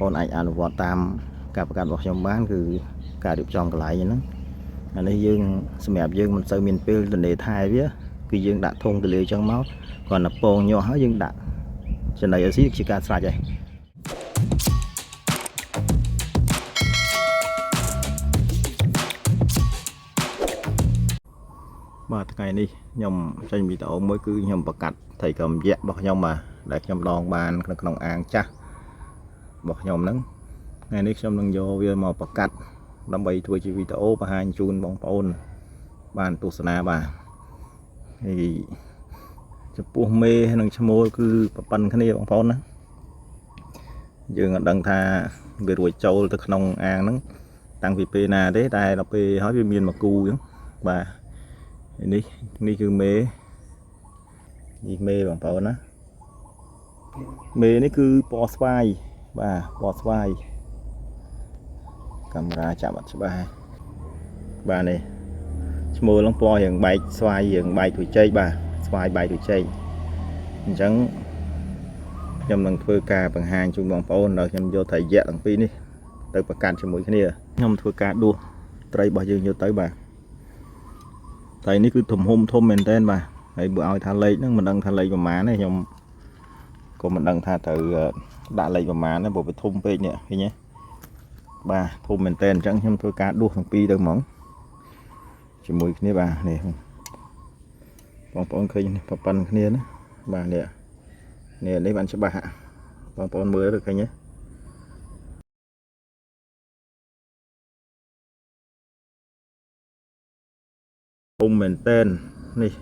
ប្អូនអាចអនុវត្តតាមការប្រកាសរបស់ខ្ញុំបានគឺការរៀបចំកន្លែងហ្នឹងអានេះយើងសម្រាប់យើងមិនសូវមានពេលទនេថែវាគឺយើងដាក់ធុងទលាអញ្ចឹងមកគ្រាន់តែពងញាស់ហើយយើងដាក់ចំណីឲ្យស៊ីជាការស្រេចហើយ បាទថ្ងៃនេះខ្ញុំចេញវីដេអូមួយគឺខ្ញុំប្រកាសត្រីកំយៈរបស់ខ្ញុំបាទដែលខ្ញុំដងបានក្នុងក្នុងអាងចាស់របស់ខ្ញុំហ្នឹងថ្ងៃនេះខ្ញុំនឹងយកវាមកប្រកាសដើម្បីធ្វើជាវីដេអូបង្ហាញជូនបងប្អូនបានទស្សនាបាទហើយចំពោះមេនិងឈ្មោលគឺប្រប៉ិនគ្នាបងប្អូនណាយើងអត់ដឹងថាវារួចចូលទៅក្នុងអាងហ្នឹងតាំងពីពេលណាទេតែដល់ពេលហើយវាមានមកគូអញ្ចឹងបាទ នេះនេះគឺមេនេះមេបងប្អូនណាមេនេះគឺពណ៌ស្វាយបាទពណ៌ស្វាយកាមេរ៉ាចាប់អត់ច្បាស់បាទនេះឈ្មោះហ្នឹងពណ៌រៀងបែកស្វាយរៀងបែកទុយចេកបាទស្វាយបែកទុយចេកអញ្ចឹងខ្ញុំនឹងធ្វើការបង្ហាញជូនបងប្អូនដល់ខ្ញុំយកត្រីយៈទាំងពីរនេះទៅប្រកាន់ជាមួយគ្នាខ្ញុំធ្វើការដួសត្រីរបស់យើងយកទៅបាទ ត្រីនេះគឺទំហំធំមែនតើបាទហើយបើឲ្យថាលេខហ្នឹងមិនដឹងថាលេខប្រមាណទេខ្ញុំក៏មិនដឹងថាត្រូវដាក់លេខប្រមាណទេព្រោះវាធំពេកនេះឃើញទេបាទធំមែនតើអញ្ចឹងខ្ញុំធ្វើការដួសទាំងពីរទៅហ្មងជាមួយគ្នាបាទនេះបងប្អូនឃើញប្រប៉ិនគ្នាណាបាទនេះនេះនេះបានច្បាស់បងប្អូនមើលទៅឃើញទេធំមែនតើនេះ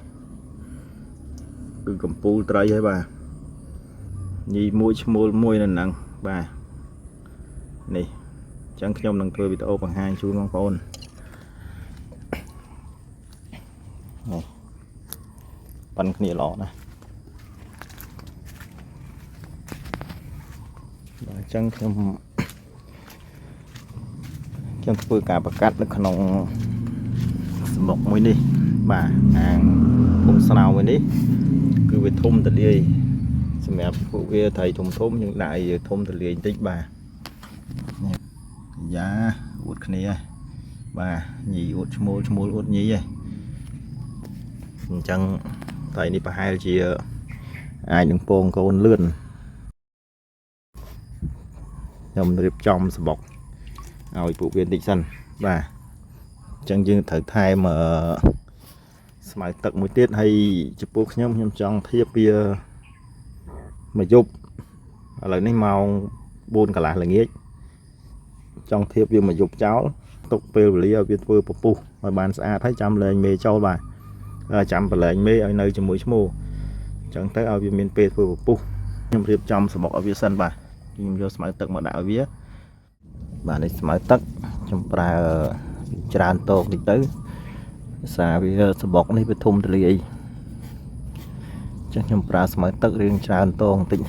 គឺកំពូលត្រីហើយបាទ ញីមួយឈ្មោលមួយនៅហ្នឹងបាទនេះអញ្ចឹងខ្ញុំនឹងធ្វើវីដេអូបង្ហាញជូនបងប្អូននេះប៉ិនគ្នាល្អណាស់បាទអញ្ចឹងខ្ញុំខ្ញុំធ្វើការប្រកាសនៅក្នុងសមុកមួយនេះបាទអាងភពស្នោមួយនេះគឺវាធំទលាយសម្រាប់ពួកវាត្រីធំធំយើងដាក់ឲ្យធំទលាយបន្តិចបាទនេះយ៉ាអួតគ្នាហើយបាទញីអួតឈ្មោលឈ្មោលអួតញីហើយអញ្ចឹងត្រីនេះប្រហែលជាអាចនឹងពងកូនលឿនខ្ញុំរៀបចំសបុកឲ្យពួកវាបន្តិចសិនបាទអញ្ចឹងយើងត្រូវថែមអឺស្មៅទឹកមួយទៀតហើយចំពោះខ្ញុំខ្ញុំចង់ធៀបវាមួយយប់ឥឡូវនេះម៉ោង4កន្លះល្ងាចចង់ធៀបវាមួយយប់ចោលទុកពេលវេលាឲ្យវាធ្វើពពុះឲ្យបានស្អាតហើយចាំលែងមេចូលបាទចាំប្រឡែងមេឲ្យនៅជាមួយឈ្មោះអញ្ចឹងទៅឲ្យវាមានពេលធ្វើពពុះខ្ញុំរៀបចំសបុកឲ្យវាសិនបាទខ្ញុំយកស្មៅទឹកមកដាក់ឲ្យវាបាទនេះស្មៅទឹកខ្ញុំប្រើច្រើនតោកតិចទៅភាសាវាសបុកនេះវាធំទលាយអញ្ចឹងខ្ញុំប្រើស្មៅទឹករៀងច្រើនតងបន្តិច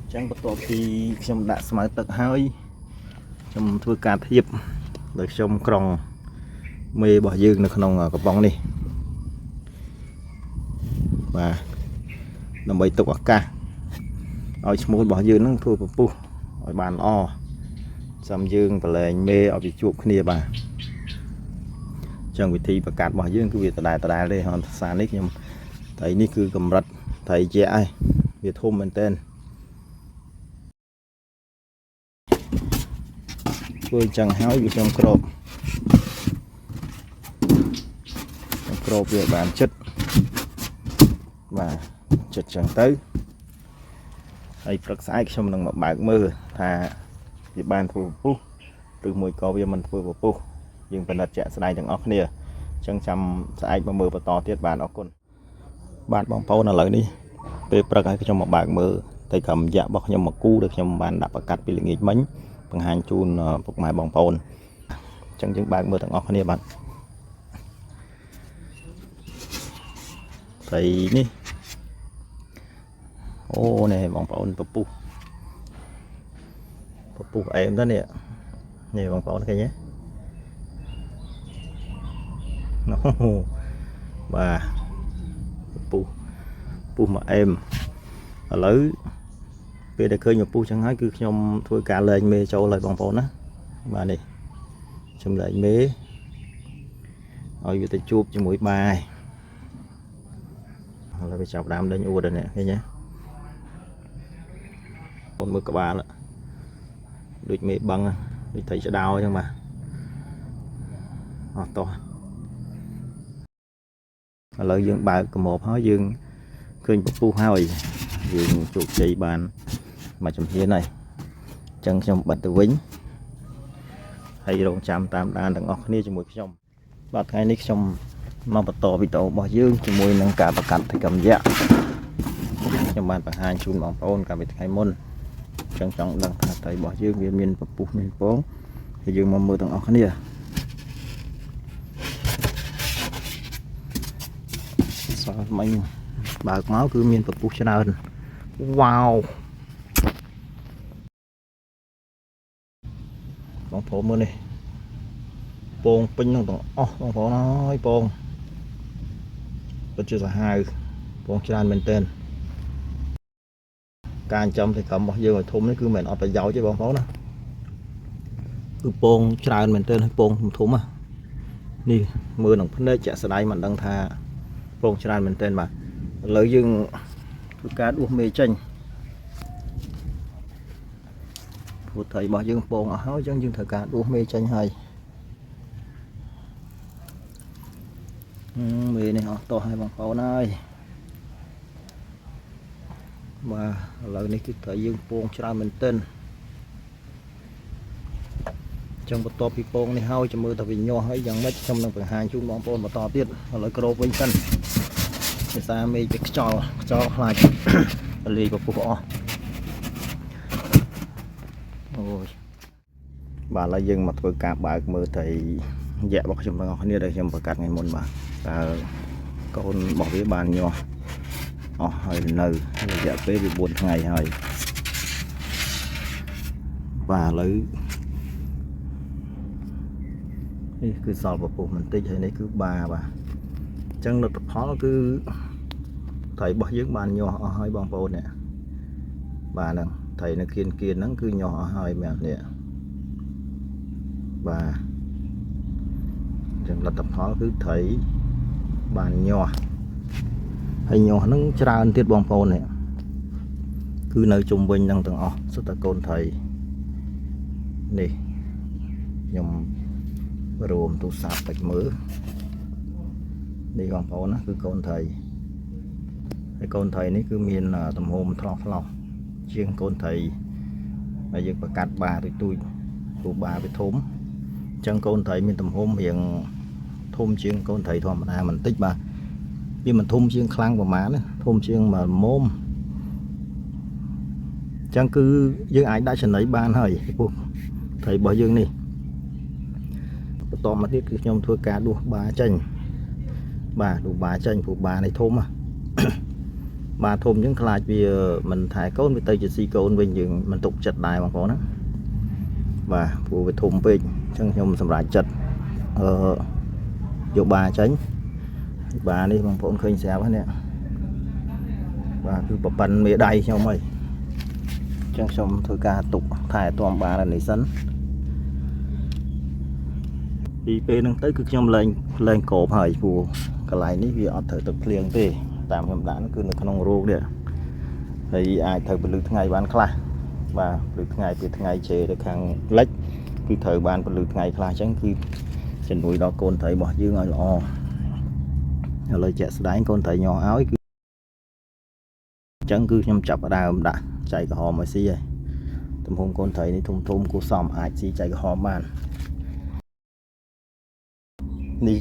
អញ្ចឹងបន្ទាប់ពីខ្ញុំដាក់ស្មៅទឹកហើយខ្ញុំធ្វើការធៀបដោយខ្ញុំក្រុងមេរបស់យើងនៅក្នុងកំប៉ុងនេះបាទដើម្បីទុកឱកាសឲ្យឈ្មោះរបស់យើងនឹងធ្វើពពុះឲ្យបានល្អចាំយើងប្រឡែងមេឲ្យវាជួបគ្នាបាទអញ្ចឹងវិធីប្រកាសរបស់យើងគឺវាដដែលដដែលទេហនសារនេះខ្ញុំត្រីនេះគឺកម្រិតត្រីជាហើយវាធំមែនទែនធ្វើអញ្ចឹងហើយវាខ្ញុំគ្របខ្ញុំគ្របវាឲ្យបានចិត្តបាទចិត្តចឹងទៅហើយព្រឹកស្អែកខ្ញុំនឹងមកបើកមើលថាវាបានធ្វើពពុះឬមួយក៏វាមិនធ្វើពពុះយើងពិនិត្យជាក់ស្ដែងទាំងអស់គ្នាអញ្ចឹងចាំស្អែកមកមើលបន្តទៀតបាទអរគុណបាទបងប្អូនឥឡូវនេះពេលព្រឹកហើយខ្ញុំមកបើកមើលតែកម្មយៈរបស់ខ្ញុំមកគូដែលខ្ញុំបានដាក់ប្រកាសពីល្ងាចមិញបង្ហាញជូនពុកម៉ែបងប្អូនអញ្ចឹងយើងបើកមើលទាំងអស់គ្នាបាទត្រីនេះអូនេះបងប្អូនពពុះពពុះអែមទៅនេះនេះបងប្អូនឃើញទេណូបាទពពុះពុះមកអែម ឥឡូវពេលដែលឃើញពពុះចឹងហើយគឺខ្ញុំធ្វើការលែងមេចូលហើយបងប្អូនណាបាទនេះខ្ញុំលែងមេឲ្យវាទៅជួបជាមួយបាយឥឡូវវាចាប់ដើមដេញអួតហើយនេះឃើញទេបងមើលក្បាលដូចមេបឹងដូចត្រីឆ្ដោអញ្ចឹងបាទអត់តោះឥឡូវយើងបើកគម្របហើយយើងឃើញពពុះហើយយើងជោគជ័យបានមួយជំហានហើយអញ្ចឹងខ្ញុំបិទទៅវិញហើយរងចាំតាមដានទាំងអស់គ្នាជាមួយខ្ញុំបាទថ្ងៃនេះខ្ញុំមកបន្តវីដេអូរបស់យើងជាមួយនឹងការប្រកាសថិកម្មយៈខ្ញុំបានបង្ហាញជូនបងប្អូនកាលពីថ្ងៃមុនអញ្ចឹងចង់ដឹងថាត្រីរបស់យើងវាមានពពុះមានពងហើយយើងមកមើលទាំងអស់គ្នា សល់មិញបើកមកគឺមានពពុះច្រើនវ៉ាវបងប្អូនមើលនេះពងពេញនឹងទាំងអស់បងប្អូនអើយពងពិតជាសាហាវពងច្រើនមែនទែនការចំទៅកម្មរបស់យើងឲ្យធំនេះគឺមិនអត់ប្រយោជន៍ទេបងប្អូនណាគឺពងច្រើនមែនទែនហើយពងធំធំណានេះមើលនឹងភ្នែកជាក់ស្ដែងមិនដឹងថាពងច្រើនមែនទែនបាទឥឡូវយើងធ្វើការដួសមេចេញព្រោះត្រីរបស់យើងពងអស់ហើយអញ្ចឹងយើងត្រូវការដួសមេចេញហើយមេនេះអស់តោះហើយបងប្អូនហើយបាទឥឡូវនេះគឺត្រីយើងពងច្រើនមែនទែនអញ្ចឹងបន្ទាប់ពីពងនេះហើយចាំមើលថាវាញាស់ហើយយ៉ាងម៉េចខ្ញុំនឹងបង្ហាញជូនបងប្អូនបន្តទៀតឥឡូវគ្របវិញសិនភាសាមេឃវាខ្យល់ខ្យល់ខ្លាច លាយពពុះអស់អូយបាទឥឡូវយើងមកធ្វើការបើកមើលត្រីយៈរបស់ខ្ញុំទាំងអស់គ្នាដែលខ្ញុំប្រកាសថ្ងៃមុនបាទតើកូនរបស់វាបានញាស់អស់ហើយនៅរយៈពេលវា4ថ្ងៃហើយបាទឥឡូវនេះគឺសល់ពពុះបន្តិចហើយនេះគឺបាបាទអញ្ចឹងលទ្ធផលគឺត្រីរបស់យើងបានញាស់អស់ហើយបងប្អូននេះបាទហ្នឹងត្រីនៅគៀនគៀនហ្នឹងគឺញាស់អស់ហើយមែននេះបាទអញ្ចឹងលទ្ធផលគឺត្រីបានញាស់ហើយញាស់ហ្នឹងច្រើនទៀតបងប្អូននេះគឺនៅជុំវិញហ្នឹងទាំងអស់សុទ្ធតែកូនត្រីនេះខ្ញុំរួមទូរស័ព្ទតិចមើលនេះបងប្អូនណាគឺកូនត្រីហើយកូនត្រីនេះគឺមានទំហំថ្លោះថ្លោះជាងកូនត្រីហើយយើងប្រកាត់បាទូចទូចព្រោះបាវាធំអញ្ចឹងកូនត្រីមានទំហំរៀងធំជាងកូនត្រីធម្មតាបន្តិចបាទវាមិនធំជាងខ្លាំងប្រហែលណាធំជាងមួយមុំអញ្ចឹងគឺយើងអាចដាក់ចំណីបានហើយព្រោះត្រីរបស់យើងនេះបន្តមកទៀតគឺខ្ញុំធ្វើការដួសបាចេញបាទដួសបាចេញព្រោះបានេះធំណា បាទធំអញ្ចឹងខ្លាចវាមិនថែកូនវាទៅជាស៊ីកូនវិញយើងមិនទុកចិត្តដែរបងប្អូនណាបាទព្រោះវាធំពេកអញ្ចឹងខ្ញុំសម្រេចចិត្តអឺយកបាចេញបានេះបងប្អូនឃើញស្រាប់ហ្នឹងនេះបាទគឺប្រប៉ិនមេដៃខ្ញុំហើយអញ្ចឹងខ្ញុំធ្វើការទុកថែទាំបានៅនេះសិនពីពេលហ្នឹងទៅគឺខ្ញុំលែងលែងក្របហើយព្រោះកន្លែងនេះវាអត់ត្រូវទឹកភ្លៀងទេតាមខ្ញុំដាក់គឺនៅក្នុងរោងនេះហើយអាចត្រូវពលឺថ្ងៃបានខ្លះបាទពលឺថ្ងៃពេលថ្ងៃជេរទៅខាងលិចគឺត្រូវបានពលឺថ្ងៃខ្លះអញ្ចឹងគឺជំនួយដល់កូនត្រីរបស់យើងឲ្យល្អឥឡូវជាក់ស្ដែងកូនត្រីញាស់ឲ្យគឺអញ្ចឹងគឺខ្ញុំចាប់ផ្ដើមដាក់ចៃក្រហមឲ្យស៊ីហើយទំហំកូនត្រីនេះធំធំគួរសមអាចស៊ីចៃក្រហមបាននេះ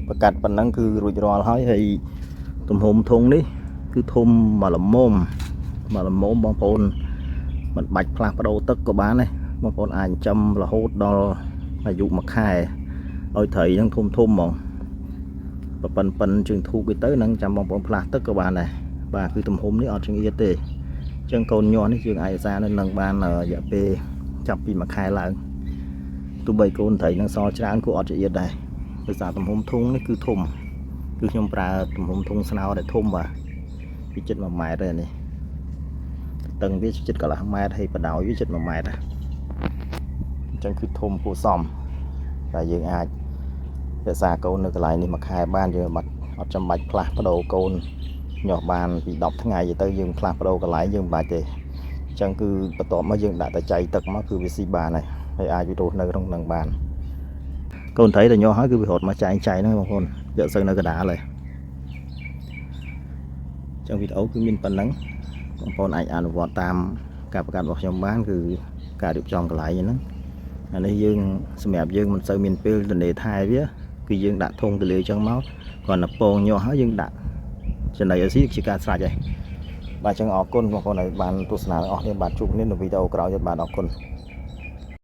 ប្រកាសប៉ុណ្ណឹងគឺរួចរាល់ហើយហើយទំហំធុងនេះគឺធំមកល្មមមកល្មមបងប្អូនមិនបាច់ផ្លាស់ប្ដូរទឹកក៏បានដែរបងប្អូនអាចចិញ្ចឹមរហូតដល់អាយុមួយខែឲ្យត្រីហ្នឹងធំធំហ្មងប៉ិនប៉ិនជើងធូបទៅនឹងចាំបងប្អូនផ្លាស់ទឹកក៏បានដែរបាទគឺទំហំនេះអត់ចង្អៀតទេអញ្ចឹងកូនញាស់នេះយើងអាចអាសានៅនឹងបានរយៈពេលចាប់ពីមួយខែឡើងទោះបីកូនត្រីនឹងសល់ច្រើនក៏អត់ចង្អៀតដែរដោយសារទំហំធុងនេះគឺធំគឺខ្ញុំប្រើទំហំធុងស្នោដែលធំបាទពីជិត1ម៉ែត្រទេនេះ តឹងវាជិតកន្លះម៉ែត្រហើយបណ្ដោយវាជិត1ម៉ែត្រណាអញ្ចឹងគឺធំគួរសមតែយើងអាចរក្សាកូននៅកន្លែងនេះមួយខែបានយើងអត់អត់ចាំបាច់ផ្លាស់ប្ដូរកូនញាស់បានពី10ថ្ងៃទៅយើងផ្លាស់ប្ដូរកន្លែងយើងមិនបាច់ទេអញ្ចឹងគឺបន្ទាប់មកយើងដាក់តែចៃទឹកមកគឺវាស៊ីបានហើយហើយអាចវារស់នៅក្នុងនឹងបាន កូនត្រីតែញាស់ហើយគឺវារត់មកចែងចែងហ្នឹងបងប្អូនវាអត់សូវនៅកណ្ដាលទេអញ្ចឹងវីដេអូគឺមានប៉ុណ្ណឹងបងប្អូនអាចអនុវត្តតាមការប្រកាសរបស់ខ្ញុំបានគឺការរៀបចំកន្លែងហ្នឹងអានេះយើងសម្រាប់យើងមិនសូវមានពេលទនេថែវាគឺយើងដាក់ធុងទលាយចឹងមកគ្រាន់តែពងញាស់ហើយយើងដាក់ចំណីឲ្យស៊ីជាការស្រេចហើយបាទអញ្ចឹងអរគុណបងប្អូនដែលបានទស្សនាទាំងអស់គ្នាបាទជួបគ្នានៅវីដេអូក្រោយទៀតបាទអរគុណ។